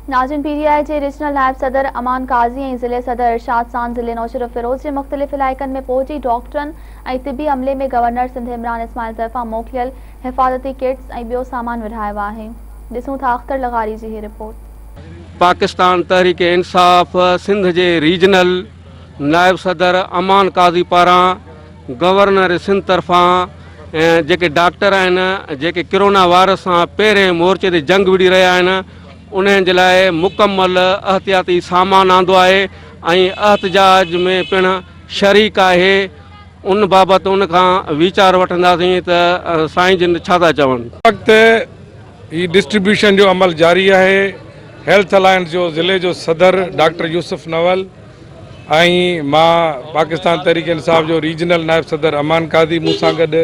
ناظرين پي ٽي آء جي ريجنل نائب صدر امان قاضي ۽ ضلعي صدر ارشاد سان ضلعي نوشهروفيروز جي مختلف علائقن ۾ پهچي ڊاڪٽرن ۽ طبي عملي ۾ گورنر سنڌ عمران اسماعيل طرفان موڪليل حفاظتي ڪٽس ۽ ٻيو سامان ورهايو آهي ڏسون ٿا اختر لغاري جي هي رپورٽ. پاڪستان تحريڪ انصاف سنڌ جي ريجنل نائب صدر امان قاضي پاران گورنر سنڌ طرفان جيڪي ڊاڪٽر آهن جيڪي ڪرونا وائرس سان پهرين مورچي تي جنگ وڙهي رهيا آهن انهن جي لاء مڪمل احتياطي سامان آندو آهي ۽ احتجاج ۾ پڻ شريڪ آهي ان بابت ان کان ويچار وٺنداسين ته سائين جن ڇا ٿا چون. وقت هي ڊسٽريبيوشن جو عمل جاري آهي هيلٿ الائنس جو ضلعي جو صدر ڊاڪٽر يوسف نول ۽ مان پاڪستان تحريڪ انصاف جو ريجنل نائب صدر امان قاضي مون سان گڏ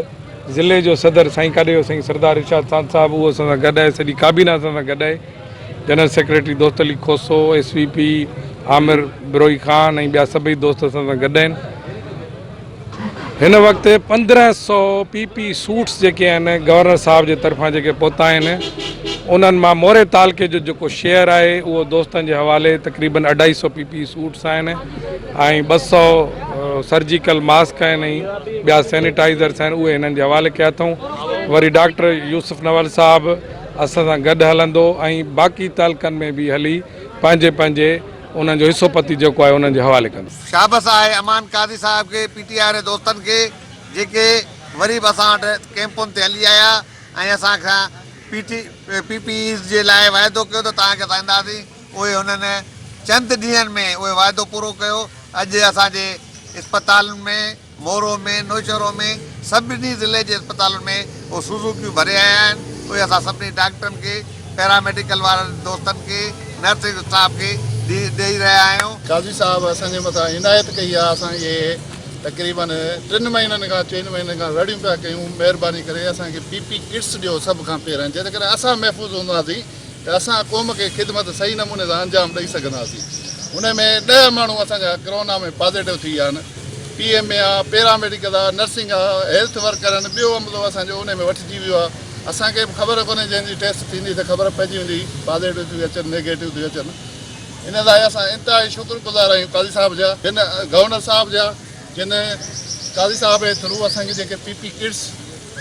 ضلعي جو صدر سائين ڪاڏي ويو سائين سردار ارشاد ساند صاحب اهو اسان سان گڏ آهي سڄي ڪابينا اسان سان گڏ آهي general secretary Dost Ali Khoso S V P Amir Brohi Khan ۽ ٻيا سڀئي دوست اسان سان گڏ آهن هن وقت 1500 پي پي سوٽس جيڪي آهن گورنر صاحب جي طرفان جيڪي پهتا آهن انهن مان موري تعلقي جو جيڪو شيئر آهي اهو دوستن جي حوالي تقريبن اڍائي سو پي پي سوٽس آهن ۽ 200 سرجيڪل ماسڪ آهن ۽ ٻيا سينيٽائزرس آهن اهي هنن جي حوالي ڪيا اٿئون وري ڊاڪٽر يوسف نول صاحب اسان سان گڏ هلندو ۽ باقي تعلقن ۾ به هلي پنهنجي پنهنجي انهن جو حصو پتي جيڪو آهي انهن جي حوالي ڪندو. شابس آهي امان قاضي صاحب کي پي ٽي آء جي دوستن کي جيڪي وري به اسان وٽ ڪيمپن تي هلي آيا ۽ اسان کان پي ٽي پي پي ايز جي لاء واعدو ڪيو ته توهان کي اسان اينداسين اهي هنن چند ڏينهن ۾ اهي واعدو پورو ڪيو اڄ اسان جي اسپتالن ۾ مورو ۾، نوشهرو ۾، سڀني ضلعي جي اسپتالن ۾ اهي سوزوڪيون ڀري آيا آهن، اهي اسان سڀني ڊاڪٽرن کي، پيرا ميڊيڪل وارن دوستن کي، نرسنگ اسٽاف کي ڏئي رهيا آهيون. قاضي صاحب اسان جي مٿان عنايت ڪئي آهي، اسان اهي تقريبن ٽن مهينن کان چئن مهينن کان رڙيون پيا ڪيون، مهرباني ڪري اسان کي پي پي ڪٽس ڏيو سڀ کان پهريان جيڪڏهن اسان محفوظ هونداسين ته اسان قوم کي خدمت صحيح نموني سان انجام ڏئي سگهنداسين. ان ۾ ڏهه ماڻهو اسان جا ڪرونا ۾ پازيٽو ٿي ويا آهن. پي ايم اي آ، پيرا ميڊيڪل آ، نرسنگ آ، هيلٿ ورڪر آهن، ٻيو عملو اسان جو ان ۾ وٺجي ويو آ. اسان کي به خبر ڪونهي جنهن جي ٽيسٽ ٿيندي ته خبر پئجي ويندي پازيٽو ٿي اچن نيگيٽو ٿي اچن. ان لاء اسان انتهائي شڪر گذار آهيون قاضي صاحب جا جن گورنر صاحب جا جن قاضي صاحب جي ٿرو اسان کي جيڪي P P kits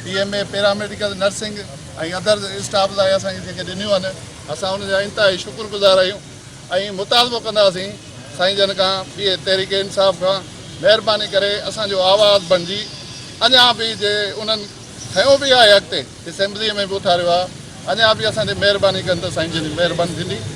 P M A, paramedical, nursing ۽ other staff لاء اسان کي جيڪي ڏنيون آهن اسان ان جا انتهائي شڪر گذار آهيون ۽ مطالبو ڪنداسين سائين جن کان پي تحريڪ انصاف کان مهرباني ڪري اسان جو آواز بڻجي اڃا به جي انهن کنيو به آهي اڳتي اسيمبلي ۾ به اٿاريو آهي اڃا به اسان تي مهرباني ڪن ته سائين جن جي مهرباني ٿيندي.